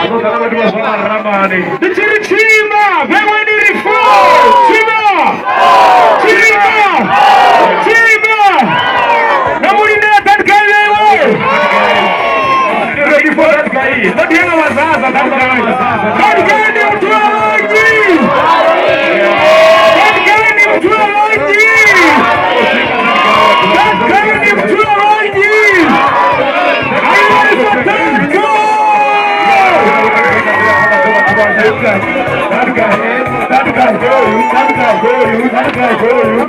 Chima, Chima, Chima, Chima. Ready for that guy. Not the other was us. That guy ni mtu wa maji. That guy ni mtu wa maji. That guy ni mtu wa maji. Are you ready for that guy? That guy, that guy, that guy,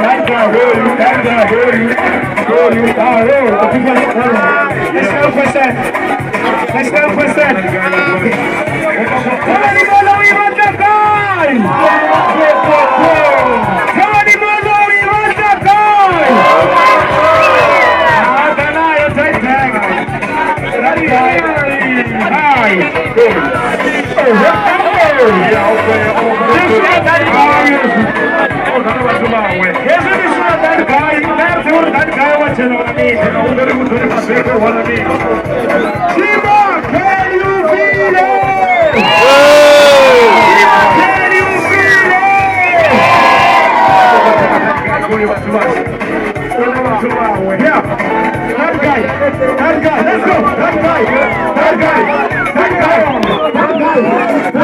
that guy, that guy, that guy, that guy. Chima, can you feel it? Can you feel it? Yeah, that guy, let's go, that guy, that guy, that guy, that guy, that guy, that guy, that guy, that guy, that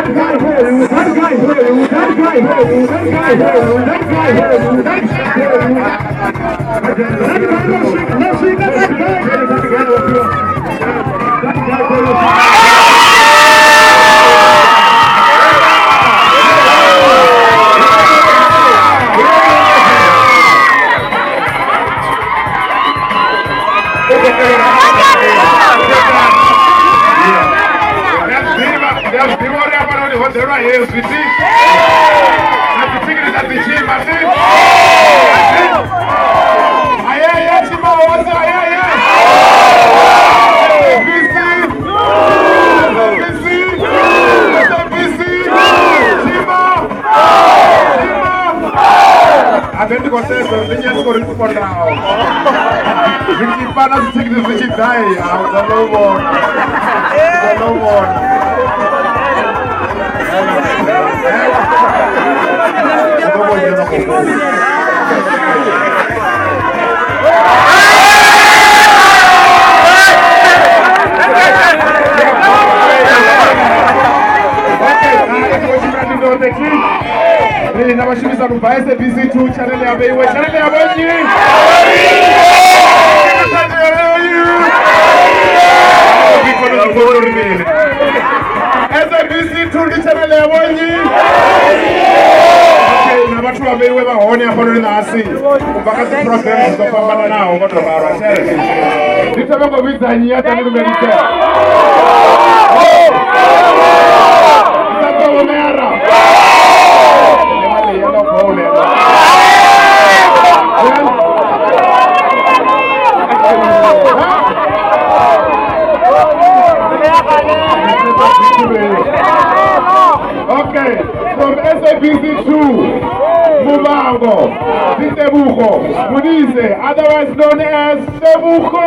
guy, that SABC 2 channel ya Beiwe, channel ya Bonyi. SABC 2 channel ya Bonyi. Okay, na batho ba Beiwe ba hone ya fano na asi. Ba ka tsi programs tso fapana naho ba to barwa tshele. Ndi thome ngo vhidza nnyi ya tani lumelise. Okay, from SABC 2, Muvhango, Tebogo, Modise, otherwise known as Tebogo.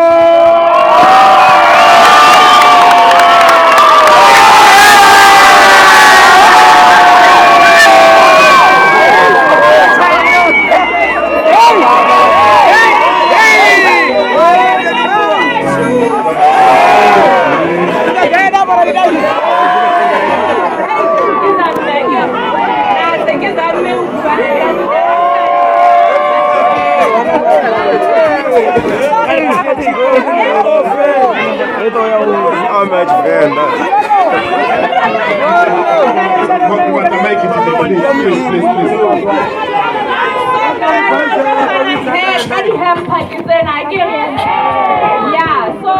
Yeah, so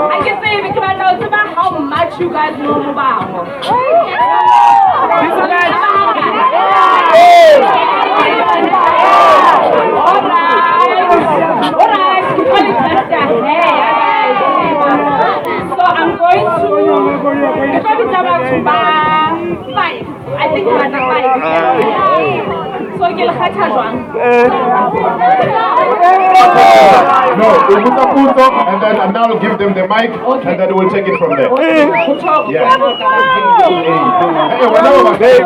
I can say about how much you guys know Muvhango. Alright, so I'm going to 5. I think it's 5. So ke le kgetha jwang? No, we put the put up and then and now give them the mic and then we'll take it from there. Yeah. Hey, whatever baby.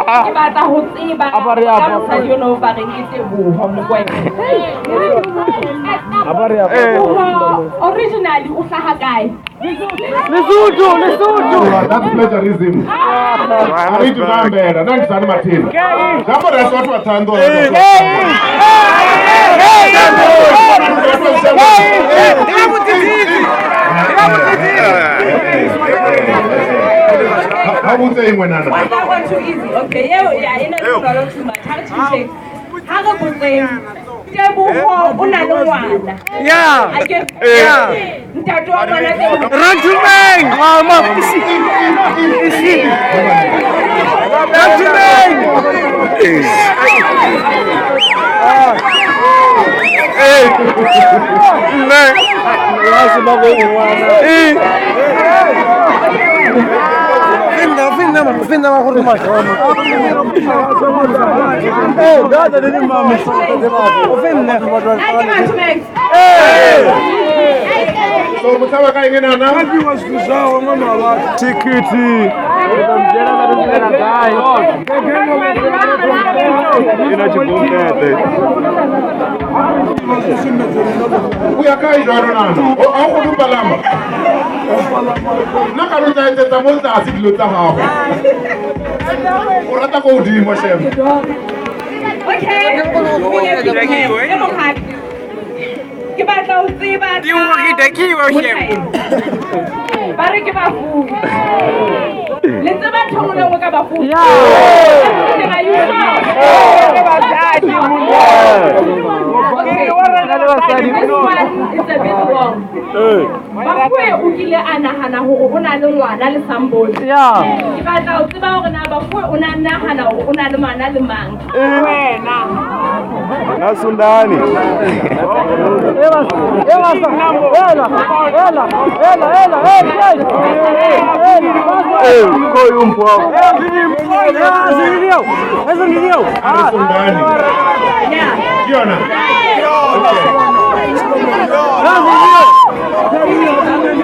Ke batla ho tseba ka mosadi ono ba reng ke Teboho Mokoena. Originally o hlaha kae? Lesotho, Lesotho. That's plagiarism. I need to remember. Thanks, Anna Martin. How would they win? Was that one too easy? Okay, yeah, in a little too much. How to change? How to put them? Yeah. Yeah. Rantumeng. Mama. Isi. Isi. Rantumeng. Hey. Finna ma khore ma. Eh, dada le mama. Finna. Eh. So mutaba ka eng nana? Tikiti. Uya kae jwalo nana? O a go dupalama. Nna ka lo tla etsetsa mo tlase dilo tsa gago. O rata ko godimo shem. Okay. Ke batla ho tseba ba re ke bafuwi. Le tseba ntho nngwe le nngwe ka bafuwi. This one is a bit wrong. Bafuwe o kile a nahana hore o na le ngwana le somebody. Ke batla ho tseba hore na Bafuwe o na nahana hore o na le ngwana le mang. Wena. Nasundani.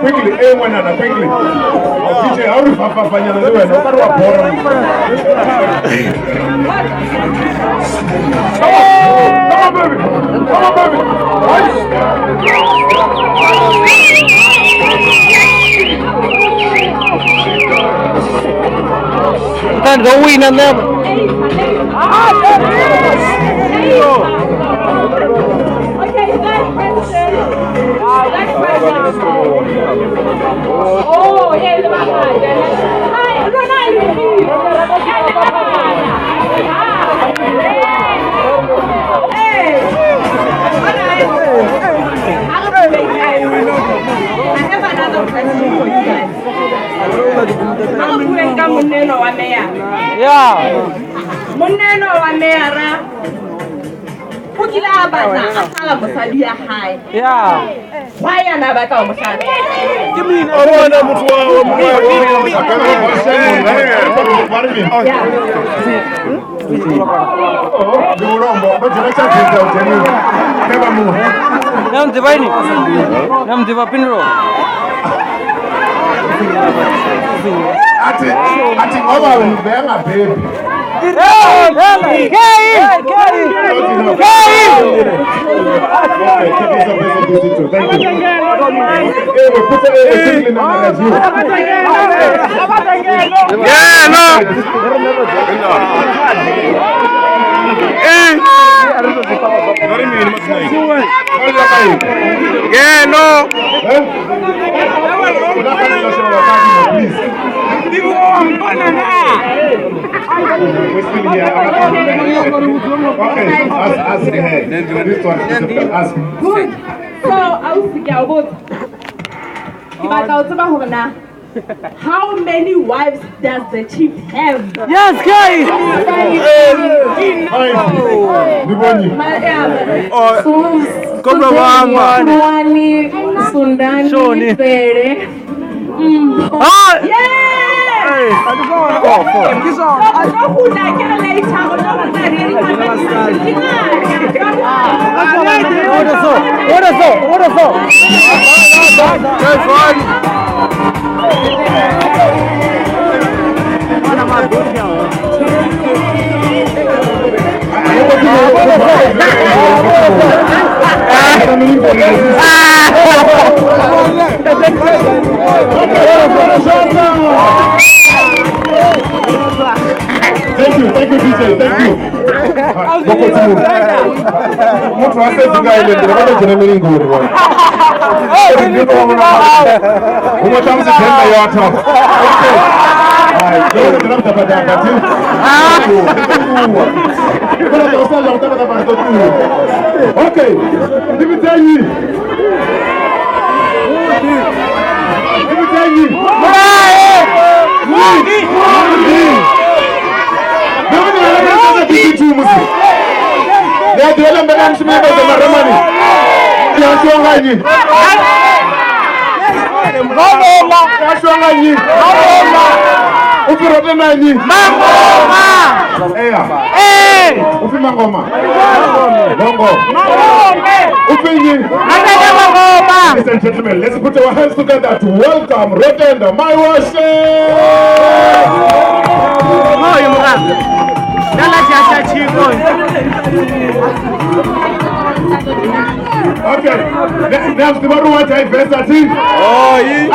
Quickly, quickly. DJ, how do you Come on, baby. Come on, baby. Can't go in and never. Okay, that question. That question. Oh, yeah, the Hi, Ronald. Hey. I have another question for you guys. Yeah. Moneno wa mera. O kile a batla a hlala mosadi ya hae. Yeah. Why yana batla ho mohlala? Ke mina. O bona motho wa Ati ngoba wena baby. Okay, ask her. This one is ask. Good. So, ausi ke a o botsa. Ke batla ho tseba hore na How many wives does the chief have? Yes, guys. Sundani, Bere. Yeah. Thank you, DJ, thank you. Okay, let me tell you. Ladies and gentlemen, let's put our hands together to welcome Rotenda Maiwashe. Okay, that's the one who I invest in. Oh, yeah.